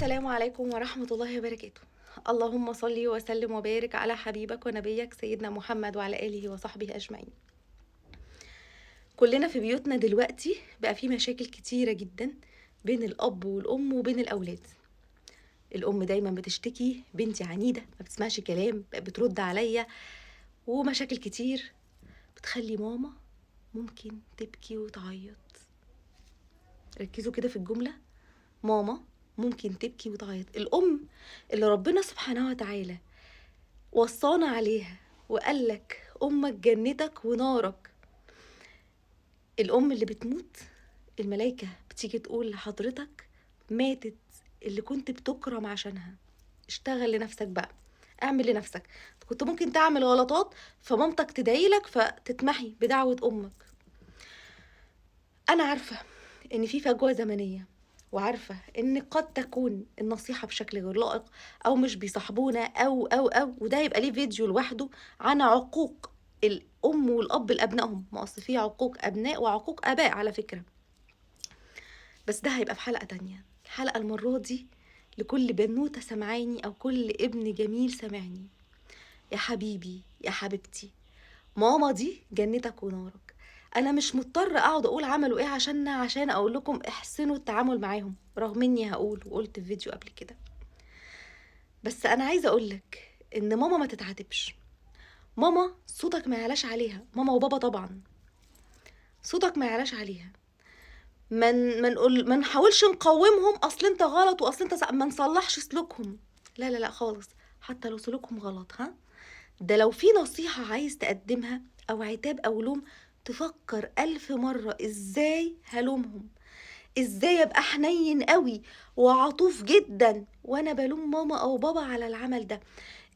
السلام عليكم ورحمة الله وبركاته. اللهم صل وسلم وبارك على حبيبك ونبيك سيدنا محمد وعلى آله وصحبه أجمعين. كلنا في بيوتنا دلوقتي بقى في مشاكل كتيرة جدا بين الأب والأم وبين الأولاد. الأم دايما بتشتكي بنتي عنيدة، ما بتسمعش كلام، بترد عليا، ومشاكل كتير بتخلي ماما ممكن تبكي وتعيط. ركزوا كده في الجملة، ماما ممكن تبكي وتعيط. الأم اللي ربنا سبحانه وتعالى وصانا عليها وقال لك أمك جنتك ونارك، الأم اللي بتموت الملايكة بتيجي تقول لحضرتك ماتت اللي كنت بتكرم عشانها. اشتغل لنفسك بقى، اعمل لنفسك. كنت ممكن تعمل غلطات فمامتك تدعيلك فتتمحي بدعوة أمك. أنا عارفة إن في فجوة زمنية، وعارفة إن قد تكون النصيحة بشكل غير لائق أو مش بيصاحبونا أو أو أو وده هيبقى ليه فيديو لوحده عن عقوق الأم والأب لأبنائهم. ما أصل في عقوق أبناء وعقوق آباء على فكرة، بس ده هيبقى في حلقة تانية. الحلقة المرة دي لكل بنوتة سمعاني أو كل ابن جميل سمعني، يا حبيبي يا حبيبتي، ماما دي جنتك ونارك. أنا مش مضطر أقعد أقول عملوا إيه عشان أقول لكم احسنوا التعامل معاهم، رغم إني هقول وقلت في فيديو قبل كده، بس أنا عايزة أقولك إن ماما ما تتعاتبش، ماما صوتك ما يعلاش عليها، ماما وبابا طبعا صوتك ما يعلاش عليها. ما نحاولش نقومهم أصل أنت غلط وأصل أنت ما نصلحش سلوكهم، لا لا لا خالص، حتى لو سلوكهم غلط. ها، ده لو في نصيحة عايز تقدمها أو عتاب أو لوم، تفكر 1000 مرة إزاي هلومهم، إزاي أبقى حنين قوي وعطوف جدا وأنا بلوم ماما أو بابا على العمل ده،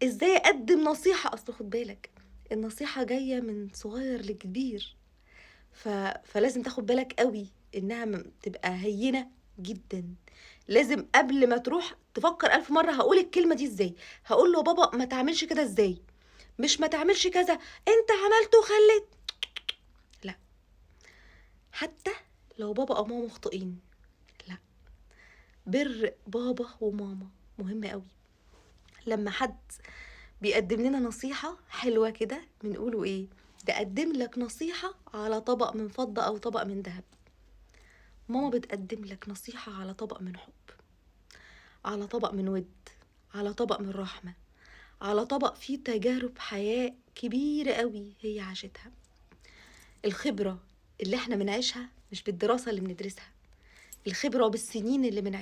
إزاي أقدم نصيحة. أصل خد بالك النصيحة جاية من صغير لكبير، فلازم تاخد بالك قوي إنها تبقى هينة جدا. لازم قبل ما تروح تفكر 1000 مرة هقول الكلمة دي إزاي، هقول له بابا ما تعملش كده إزاي، مش ما تعملش كذا، أنت عملته وخليت، لا. حتى لو بابا أو ماما مخطئين، لا، بر بابا وماما مهم قوي. لما حد بيقدم لنا نصيحة حلوة كده بنقوله إيه؟ ده قدم لك نصيحة على طبق من فضة أو طبق من ذهب. ماما بتقدم لك نصيحة على طبق من حب، على طبق من ود، على طبق من رحمة، على طبق فيه تجارب حياة كبيرة قوي هي عاشتها. الخبرة اللي احنا بنعيشها مش بالدراسة اللي بندرسها، الخبرة بالسنين اللي بنعيشها.